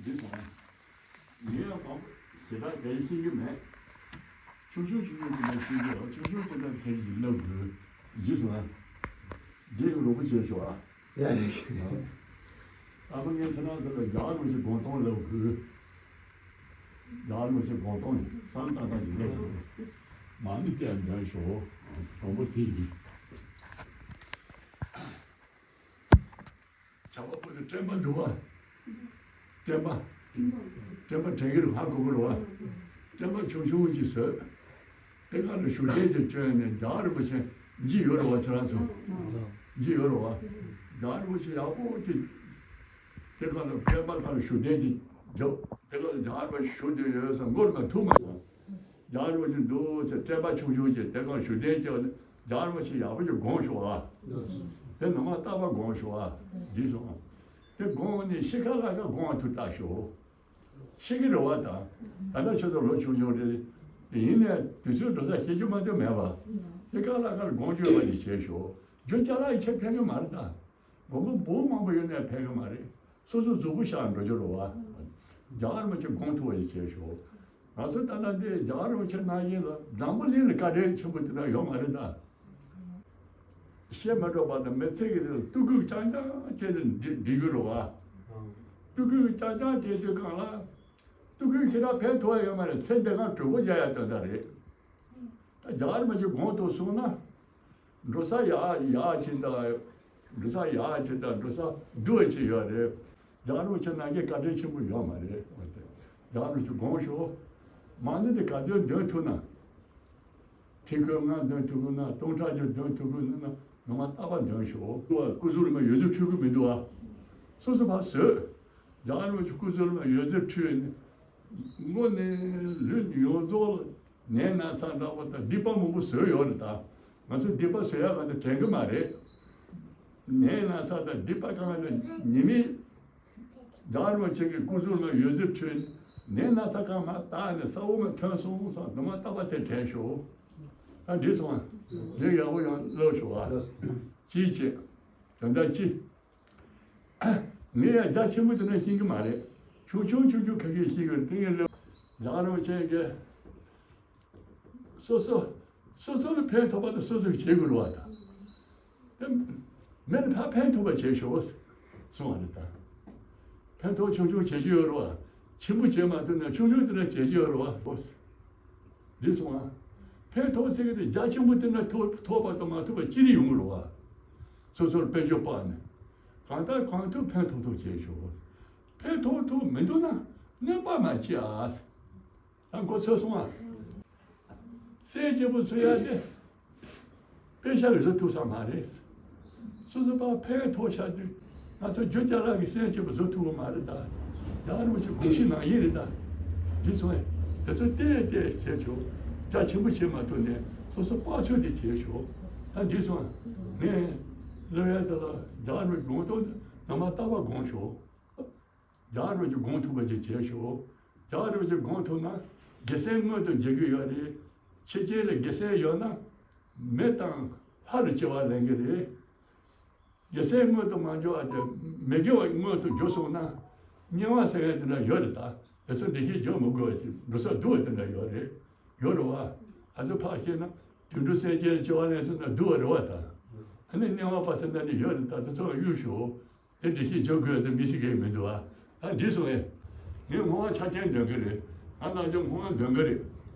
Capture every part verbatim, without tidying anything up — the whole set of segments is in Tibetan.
འདི་སོང་། ངས་ཡང་གོང་ཞེ་དྲག་གལ་ཤེས་ཀྱི་མེད། ཆུང་ཆུང་ཆུང་ཆུང་དེ་འདྲ་ཤེས་ཀྱི་ཡོད། ཆུང་ཆུང་དེ་འདྲ་གལ་ཞིག་ལབ་དགོས། འདི་སོང་ང་། འདི་ཡང་རོགས་པ་བྱས་ཤོག་ཨ། ཡ་ཡ། ཨ་མ་ངས་ཁྱེད་རང་ཚོ་ལ་རྒྱ་གར་མི་ཆོས་དགོངས་དོན་ལབ་དགོས། རྒྱ་གར་མི་ཆོས་དགོངས་དོན་བསམ་བཏང་བཏང་ཞིག་ལབ་དགོས། མ་ཎི་བསྟན་འདོན་ཤོག་དང་པོ་དེ་ཡིན། ཇག་པ་པོ་དེ་སྐྲན་པ་འདུག་བ། སྐྲན་པ། སྐྲན་པ་དྲན་གྱི་རེད། ཧ་གོ་གི་རེད་བ། སྐྲན་པ་ཆུང་ཆུང་ཅིག་བཟོས། དེ་ག་ལ་བཞུགས་གདན་ཅིག་བསྐྱོན་ནས་རྒྱ་གར་རིན་པོ་ཆེ་འཇིགས་ཡོད་རེད་བ། ཁྱེད་རང་ཚོ་འཇིགས་ཡོད་རེད་བ། རྒྱ་གར་རིན་པོ་ཆེ་ཡག་པོ་ཅིག་དེ་ག་ལ་སྐྲན་པ་ག་ལ་བཞུགས་གདན་ཅིག་རྒྱབ། དེ་ག་ལ་རྒྱ་གར་རིན་པོ་ཆེ་བཞུགས་བསྡད་ཡོད་ས་མགོ་ལ་མ་ཐུག་མ་སོང་། རྒྱ་གར་རིན་པོ་ཆེ་འདུག་ཟེར། སྐྲན་པ་ཆུང་ཆུང་ཅིག་དེ་ག་བཞུགས་གདན་ཅིག་རྒྱ་གར་རིན་པོ་ཆེ་ཡག་པོ་ཅིག་དགོངས་ཤོག་ཨ། དེ་ནང་མ་རྟག་པར་དགོངས་ཤོག་ཨ། འདི་སོང་། དེ་དགོངས་ནས་ཤི་ཁ་ལ་ཁ་དགོངས་པ་དུ་བཏགས་ཤོག་ཤི་གི་རེད་བ་དང་། ད་ལྟ་ཁྱོད་ཚོ་ལོ་ཆུང་ཆུང་རེད། དེ་ཡིན་ནས་དུས་ཚོད་འགྲོ་ས་ཤེས་རྒྱུ་མ་གཏོགས་མེད་པ། ཤི་ཁ་ལ་ཁ་དགོངས་བཅོལ་བ་ཞིག་བྱས་ཤོག་རྒྱུ་ཅ་ལག་ཡིན་ཆེད་ཕན་གི་མ་རེད་ད། མགོན་པོ་འབུམ་མང་པོ་ཡོད་ནས་ཕན་གི་མ་རེད། སོ་སོ་གཟུགས་པོ་གཤགས་འགྲོ་རྒྱུ་རེད་བ། རྒྱ་གར་མི་ཆོས་དགོངས་ཐུབ་པ་ཞིག་བྱས་ཤོག་ང་ཚོ་ད་ལྟ་འདི་རྒྱ་གར་མི་ཆོས་ནང་བཞིན་ལ་འཛམ་བུ་གླིང་ལ་བཀའ་དྲིན་ཆེན་པོ་དེ་འདྲ་ཡོད་མ་རེད་ད། བཤད་མ་འགྲོ་བ་དང་མི་ཚེ་གི་རིང་ལ་གཏུག་རྒུད་རྐྱང་རྐྱང་བྱས་ནས་འགྲིག་འགྲིག་གི་རེད་བ། གཏུག་རྒུད་རྐྱང་རྐྱང་བྱས་དུས་སྒང་ལ། གཏུག་རྒུད་ཞེ་དྲག་ཕན་ཐོགས་ཡ་ཡོད་མ་རེད། ཚེ་འདི་སྒང་གྲོད་ཁོག་རྒྱག་ཡ་དོན་དག་རེད། ད་རྒྱ་གར་མི་ཆོས་དགོངས་ཐུབ་སོང་ན། འགྲོ་ས་ཡག་ཡག་ཅིག་དང་། འགྲོ་ས་ཡག་ཅིག་དང་འགྲོ་ས་སྡུག་ཅིག་ཡོད་རེད། རྒྱ་གར་མི་ཆོས་ནང་བཞིན་བཀའ་དྲིན་ཆེན་པོ་ཡོད་མ་རེད། རྒྱ་གར་མི་ཆོས་དགོངས་ཤོག་མ་ཎི་དེ་ག་ཚོད་འདོན་ཐུབ་ན། ཐིག་སྐོར་ལྔ་འདོན་ཐུབ་ཀྱི་ན། སྟོང་ཕྲག་བརྒྱ་འདོན་ཐུབ་ཀྱི་ན། ནང་མ་རྟག་པར་འདོན་ཤོག་སྐུ་གཟུགས་ལ་མ་འོད་ཟེར་འཕྲོ་གི་མི་འདུག་ཨ། སོ་སོ་ཕར་བཟོས། རྒྱ་གར་མི་ཆོས་སྐུ་གཟུགས་ལ་མ་འོད་ཟེར་འཕྲོས་ནས། དངོས་གནས་ལུས་ཡོངས་རྫོགས་ལ་ནད་ན་ཚ་འདྲ་པོ་དང་སྡིག་པ་མང་པོ་བཟོས་ཡོད་རེད་ད། ང་ཚོ་སྡིག་པ་བཟོ་ཡག་ག་ནས་དྲན་གི་མ་རེད། ནད་ན་ཚ་དང་སྡིག་པ་གང་ལ་ཉེས་དམིགས། རྒྱ་གར་མི་ཆོས་ཀྱི་སྐུ་གཟུགས་ལ་འོད་ཟེར་འཕྲོས། ནད་ན་ཚ་གང་མ་དག་ནས་ས་འོག་མ་ཐོན་སོང་ཙང་དུ་མ་རྟག་པ་དེ་དྲན་ཤོག་ད་འགྲིག་སོང་ཨ། ལས་ཡག་པོ་ཡང་ལབ་ཤོག་ཨ། ཅིའི་ཕྱིར། དོན་དག་ཅི། ངས་ཡང་རྒྱ་ཆེན་པོ་དེ་འདྲ་ཤེས་ཀྱི་མ་རེད། ཆུང་ཆུང་ཆུང་ཆུང་ཁ་ཤས་ཤེས་ཀྱི་རེད། དེ་ངས་ལབ། རྒྱ་གར་མི་ཆོས་ཀྱི། སོ་སོ། སོ་སོ་ལ་ཕན་ཐོགས་པ་དེ་སོ་སོས་བྱེད་དགོས་རེད་བ་དང་། དེ། མི་ལ་ཕར་ཕན་ཐོགས་པ་བྱེད་ཤོག་གསུངས་པ་རེད་ད། ཕན་ཐོགས་ཆུང་ཆུང་བྱེད་རྒྱུ་ཡོད་རེད་བ། ཆེན་པོ་བྱེད་མ་ཐུབ་ན་ཆུང་ཆུང་དེ་འདྲ་བྱེད་རྒྱུ་ཡོད་རེད་བ། འདི་སོང་ང་། ཕན་ཐོགས་ཟེར་གི་དེ་རྒྱ་ཆེན་པོ་དེ་འདྲ་ཐོགས་ཐོགས་པ་དང་མ་ཐོགས་པ་ཅི་རིགས་ཡོང་གི་རེད་བ། སོ་སོར་དཔལ་འབྱོར་སྤར་ནས། གང་ལྟར་གང་ཐུབ་ཕན་ཐོགས་ཐོགས་བྱེད་ཤོག་ཕན་ཐོགས་ཐུབ་མི་འདུག་ན་གནོད་པ་མ་བྱེད་ཨ། ད་མགོ་ཚོས་སོང་ཨ། སེམས་སྐྱིད་པོ་ཚོ་ཡ་དེ། དཔེ་ཤ་གི་བཟོ་ཐུབ་ས་མ་རེད། སོ་སོ་ཕར་ཕན་ཐོགས་ཤ་དུས། ང་ཚོ་རྒྱུ་ཅ་ལག་གི་སེམས་སྐྱིད་པོ་བཟོ་ཐུབ་གི་མ་རེད་ད། རྒྱ་གར་མི་ཆོས་དགོངས་གཞི་ནང་བཞིན་རེད་ད། འདི་སོང་ཨེ། དེ་ཚོ་བལྟས་བལྟས་བྱས་ཆོག་རྒྱ་ཆེན་པོ་བྱེད་མ་ཐུབ་ནས་སོ་སོ་དཔའ་ཚོད་དེ་བྱས་ཆོག་ད་འདི་སོང་ཨ། ངས་ལབ་ཡ་དེ་ལ་རྒྱ་གར་མི་དགོངས་དོན་ནང་མ་རྟག་པར་དགོངས་ཤོག་རྒྱ་གར་རུ་ཅིག་དགོངས་ཐུབ་པ་ཅིག་བྱས་ཤོག་རྒྱ་གར་རུ་ཅིག་དགོངས་ཐུབ་ན་དགེ་སེམས་མངོན་དུ་འགྱུར་གྱི་ཡོད་རེད། ཕྱི་རྒྱལ་ལ་དགེ་སེམས་ཡོད་ན་མི་དང་ལྷ་ལ་སྐྱེ་བ་ལེན་གྱི་རེད། དགེ་སེམས་མངོན་དུ་མ་འགྱུར་བ་དེ་མི་དགེ་བ་མངོན་དུ་འགྱུར་སོང་ན་དམྱལ་བ་ཟེར་མཁན་དེ་འདྲ་ཡོད་རེད་ད། དེ་ཚོ་འགྲེལ་བཤད་བརྗོད་མི་དགོས་པ་ཅིག་འགྲོ་ས་སྡུག་པ་དེ་འདྲ་ཡོད་རེད། ཡོད་རེད་བ། ཨ་ཚོ་ཕར་བཤད་ན་དུད་འགྲོ་སེམས་ཅན་ལ་སྐྱེ་བ་ལེན་སོང་ན་སྡུག་པ་རེད་བ་ད། ཨ་ནི་དམྱལ་བ་པ་ཚོ་འདྲ་ནི་ཡོད་རེད་ད། དེ་ཚོ་ལ་གཡུག་ཞོག་དེ་འདྲ་ཞིག་འཇོག་དགོས་ཟེར་མི་ཞིག་གིས་མི་འདུག་ཨ། ད་འདི་སོང་ཨེ། ངས་སྔོན་མ་ཆ་རྐྱེན་འདོན་གི་རེད། ང་ནང་ཆོས་སྔོན་མ་འདོན་གི་རེད།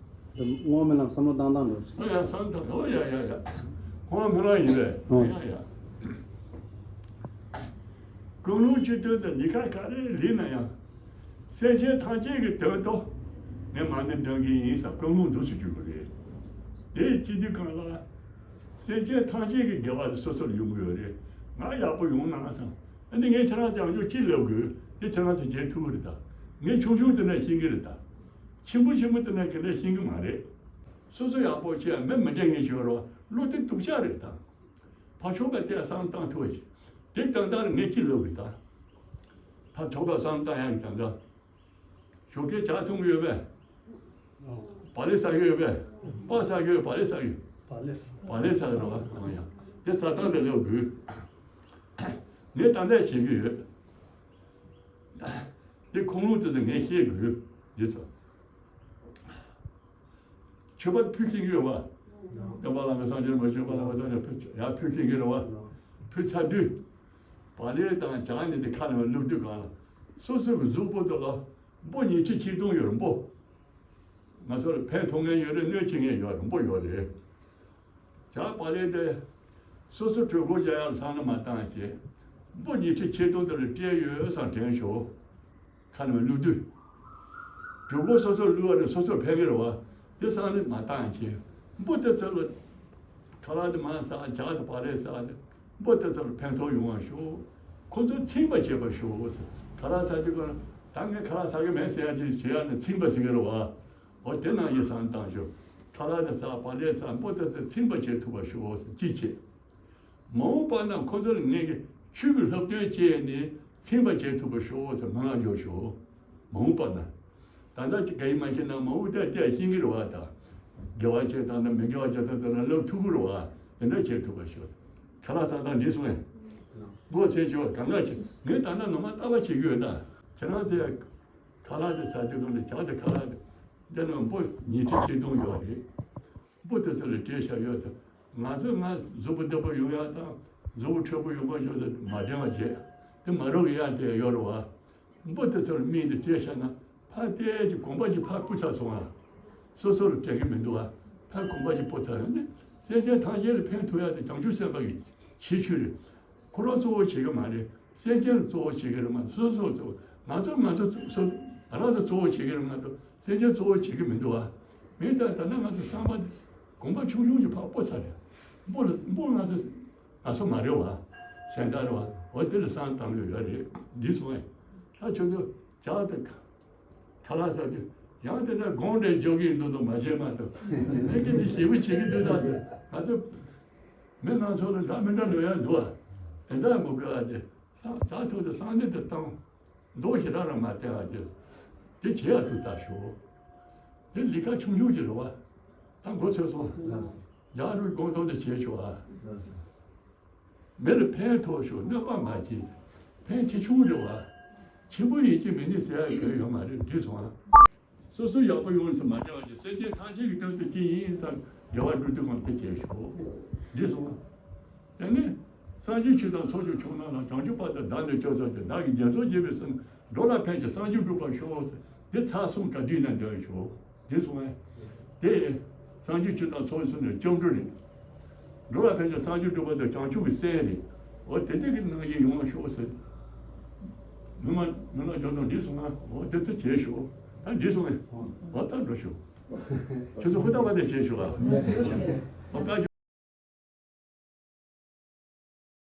སྔོན་མ་ལ་བསམ་བློ་བཏང་བཏང་འགྲོ། ཨོ་ཡ་བསམ་བཏང་ཨོ་ཡ་ཡ་ཡ། སྔོན་མ་མི་རང་ཡིན་པས། ཨོ་ཡ་ཡ། ཀུན་སློང་སྤྱི་དོན་དང་ཉེན་ཁ་ག་རེ་ལུས་ན་ཡང་། སེམས་ཅན་ཐམས་ཅད་ཀྱི་དོན་དུ། ངས་མ་ཎི་འདོན་གི་ཡིན་བསམ་ཀུན་སློང་འདུག་སེ་འཇུག་གི་རེད། དེ་སྤྱི་འདུས་གང་ལ། སེམས་ཅན་ཐམས་ཅད་ཀྱི་དགེ་བ་དེ་སོ་སོར་ཡོང་གི་ཡོད་རེད། ང་ཡག་པོ་ཡོང་ན་བསམ། ཨ་ནི་ངས་ཁྱེད་རང་ཅང་ཅོ་ཅི་ལབ་དགོས། དེ་ཁྱེད་རང་ཚོ་བྱེད་ཐུབ་ཀྱི་རེད་ད། ངས་ཆུང་ཆུང་དེ་འདྲ་ཤེས་ཀྱི་རེད་ད། ཆེན་པོ་ཆེན་པོ་དེ་འདྲ་ག་འདྲ་ཤེས་ཀྱི་མ་རེད། སོ་སོ་ཡག་པོ་བྱས་མི་མི་འདྲ་ངེས་ཤོར་རོ་བློ་དེ་སྡུག་ཅག་རེད་ད། ཕར་ཕྱོགས་པ་དེ་བསམ་བཏང་ཐུབ་ཅིག་དེ་ད་ལྟ་ངས་ཅི་ལབ་དགོས་ད། ཕར་ཕྱོགས་པ་བསམ་བཏང་ཡག་གི་ད་ལྟ། ཞོགས་ཀས་ཇ་འཐུང་གི་ཡོད་པས། བག་ལེབ་ཟ་གི་ཡོད་པས། སྤགས་ཟ་གི་ཡོད། བག་ལེབ་ཟ་གི་ཡོད། བག་ལེབ་ཟ་གི་རེད་བ། ཨང་ཡ། དེ་ཟ་སྟངས་དེ་ལབ་དགོས། ངས་ད་ལྟ་བྱེད་ཀྱི་ཡོད། འདི་ཁུངས་ལུང་དེ་ཚོ་ངས་བཤད་དགོས་འདི་ཚོ། མཆོད་པ་ཕུལ་ཤེས་ཀྱི་ཡོད་པ། སྟོན་པ་བླ་མའི་སངས་རྒྱས་མ་བྱོན་པ་ལ་བ་དང་ཡང་ཕུལ་ཡང་ཕུལ་ཤེས་ཀྱི་རེད་བ། ཕུལ་ཚར་དུས། བག་ལེབ་དང་ཇ་ནི་དེ་ཁ་ནས་བླུགས་དུས་གང་ལ། སོ་སོ་གི་གཟུགས་པོ་དེ་ལ་འབུ་ཉི་ཁྲི་ཆིག་སྟོང་ཡོད་རེད་འབུ། ང་ཚོ་ལ་ཕན་ཐོགས་མཁན་ཡོད་རེད། གནོད་བྱེད་མཁན་ཡོད་རེད། འབུ་ཡོད་རེད། ཇ་བག་ལེབ་དེ་སོ་སོ་གྲོད་ཁོག་རྒྱག་ཡག་ལ་བསམ་བློ་མ་བཏང་བྱས། འབུ་ཉི་ཁྲི་ཆིག་སྟོང་དེ་ལ་སྤྲད་ཡོད་བསམ་དྲན་ཤོག་ཁ་ནས་བླུགས་དུས། གྲོད་ཁོག་སོ་སོར་བླུགས་པ་ནི་སོ་སོར་ཕན་གྱི་རེད་བ། དེ་བསམ་བློ་མ་བཏང་བྱས། འབུ་དེ་ཚོ་ལ་ཁ་ལག་དེ་མར་ཟ། ཇ་དེ་བག་ལེབ་ཟ་སྟེ། འབུ་དེ་ཚོ་ལ་ཕན་ཐོགས་ཡོང་བ་ཤོག་ཁོ་ཚོ་ཚིམ་པ་བྱེད་པ་ཤོག་ཁ་ལག་ཟ་དུས་ཀ་ལ་ད་ངས་ཁ་ལག་ཟ་གི་མེད་ཟེར་ཡག་ཅིག་བྱེད་ཡག་ནི་ཚིམ་པ་ཟེར་གི་རེད་བ། འོ་དེ་ནང་བཞིན་བསམ་བཏང་ཤོག་ཁ་ལག་དེ་ཟ། བག་ལེབ་ཟ། འབུ་དེ་ཚོ་ཚིམ་པ་བྱེད་ཐུབ་པ་ཤོག་ཅིག་བྱེད། མ་འོངས་པ་ན་ཁོ་ཚོ་ལ་ངས་ཀྱི་ཆོས་ཀྱི་སློབ་སྟོན་བྱས་ནས་ཚིམ་པ་བྱེད་ཐུབ་པ་ཤོག་ཟེར་སྨོན་ལམ་རྒྱོབ་ཤོག་མ་འོངས་པ་ན། ད་ལྟ་ཅིག་ག་ཡིན་མ་ཤེས་ན་མ་འོངས་ཏེ་ཏེ་ཤེས་ཀྱི་རེད་བ། ད་དགེ་བ་བྱེད་སྟངས་དང་མི་དགེ་བ་བྱེད་སྟངས་དེ་ལ་སློབ་ཐུབ་ཀྱི་རེད་བ། དེ་འདྲ་བྱེད་ཐུབ་པ་ཤོག་ཁ་ལག་ཟ་སྟངས་འདི་སོང་ངས། མགོ་ཚོས་ཆོག་གང་འདྲ་བྱེད། ངས་ད་ལྟ་ནང་མ་ལྟ་བ་བྱེད་ཀྱི་ཡོད། ད་ཁྱེད་རང་ཚོས་ཁ་ལག་དེ་ཟ་དུས་གང་དུ་ཇ་དེ་ཁ་ལག་དེ་འདི་ནང་འབུ་ཉི་ཁྲི་ཆིག་སྟོང་ཡོད་རེད། འབུ་དེ་ཚོ་ལ་སྤྲད་བཞག་ཡོད་ཚེ། ང་ཚོས་ང་གཟུགས་པོ་བདེ་པོ་ཡོང་ཡག་དང་གཟུགས་པོ་མཁྲེགས་པོ་ཡོང་བ་ཡོད་ཚེ་མ་དྲན་པ་བྱས། དེ་མ་རུང་གི་ཡག་དེ་ཡོད་རེད་བ། འབུ་དེ་ཚོ་ལ་སྨན་དེ་སྤྲད་བཞག་ན་ཕར་ལྟས་ཀྱི་གོམ་པ་གཅིག་ཕར་སྤུ་ཚར་སོང་ང་། སོ་སོ་ལ་སྤྲད་གི་མི་འདུག་བ། ཕར་གོམ་པ་གཅིག་སྤུ་ཚར་ཡོང་ནས་སེམས་ཅན་ཐམས་ཅད་ལ་ཕན་ཐོགས་ཡག་དེ་བྱང་ཆུབ་སེམས་དཔའ་གི་ཁྱད་ཆོས་རེད། ཁོ་རང་གཙོ་བོ་བྱེད་ཀྱི་མ་རེད། སེམས་ཅན་གཙོ་བོ་བྱེད་ཀྱི་རེད་མ་གཏོགས་སོ་སོ་གཙོ་བོ། ང་ཚོ་ང་ཚོ་སོ་ང་རང་ཚོ་གཙོ་བོ་བྱེད་ཀྱི་རེད་མ་གཏོགས་སེམས་ཅན་གཙོ་བོ་བྱེད་ཀྱི་མི་འདུག་ཨ། མི་ལྟར་ད་ལྟ་ང་ཚོ་བསམ་པ་དེ་གོམ་པ་ཆུང་ཆུང་གི་ཕར་སྤོ་ཚར་རེད། སྤོ་ལ་སྤོ་ང་ཚོ་ང་ཚོ་མ་རེད་བ། གཞན་དག་རེད་བ། འོ་དེ་ལ་བསམ་བཏང་ཡོད་ཡོད་རེད། འདི་སོང་ངས་ད་ཁྱོད་ཚོ་ཇག་དང་ཁ་ལག་ཟ་དུས་ཡང་དེ་འདྲ་དགོངས་འགྲེལ་འཇོག་གི་འདུག་འདུག་མ་བྱེད་མ་ཐུབ། དེ་གི་དེ་ཞེ་པོ་བྱེད་ཀྱི་འདུག་ད་ཚོད་ང་ཚོ། མི་སྣ་ཚོ་ལ་འདྲ་མི་འདྲ་འགྲོ་ཡ་འདུག་ཨ། དེ་འདྲ་མི་དགོས་ཨ། དེ་ས་ད་ཐུག་དེ་སང་ཉིན་དེ་བཏང་། མདོག་ཞེ་དྲག་རང་མ་བསྟན་ཨ། དེ་དེ་བྱེད་ཡ་ཐུག་ད་ཞོག་དེ་ལི་ཁ་ཆུང་ཆུང་ཅིག་རེད་བ། ད་མགོ་ཚོས་སོང་། རྒྱ་རུ་དགོང་དོན་དེ་བྱེད་ཤོག་ཨ། མི་ལ་ཕན་ཐོགས་ཤོག་གནོད་པ་མ་བྱེད། ཕན་ཆེ་ཆུང་རེད་བ། ཆེན་པོ་ཡིན་གཅིག་མིན་ནི་ཟེར་ཡ་གང་ཡོད་མ་རེད། འགྲིག་སོང་ཨ། སོ་སོ་ཡག་པོ་ཡོང་ཟེར་མ་བྱ་བ་ཅིག་སེམས་ཅན་ཐམས་ཅད་ཀྱི་དོན་དུ་ཅི་ཡིན་ཙང་དགེ་བ་སྒྲུབ་དུས་གང་དེ་བྱེད་ཤོག་འདི་སོང་། དེ་ནས་སངས་རྒྱས་ཆོས་དང་ཚོགས་ཀྱི་མཆོག་རྣམས་ལ། བྱང་ཆུབ་བར་དུ་བདག་ནི་སྐྱབས་སུ་མཆི། བདག་གིས་རྒྱ་མཚོ་བརྒྱུད་པའི་གསུང་། འགྲོ་ལ་ཕན་ཕྱིར་སངས་རྒྱས་འགྲུབ་པར་ཤོག་འདི་ཚར་སོང་ག་དུས་ན་འདོན་ཤོག་འདི་སོང་ངས། དེ་སངས་རྒྱས་ཆོས་དང་ཚོགས་ཀྱི་གསུང་ནི་སྐྱབས་འགྲོ་རེད། འགྲོ་ལ་ཕན་ཕྱིར་སངས་རྒྱས་འགྲུབ་པར་ཤོག་བྱང་ཆུབ་ཀྱི་སེམས་རེད། འོ་དེ་ཚོ་གི་ནང་བཞིན་ཡོང་བར་ཤོག་ཟེར། མི་མ་མི་ལ་འཇོན་ཐང་འདི་སོང་ང་འོ་དེ་ཚོ་བྱེད་ཤོག་ད་འདི་སོང་ངས་འོ་ད་འགྲོ་ཤོག་ཁྱོད་ཚོ་ཧུར་ཐག་པ་དེ་བྱེད་ཤོག་ཨ། འོ་ད།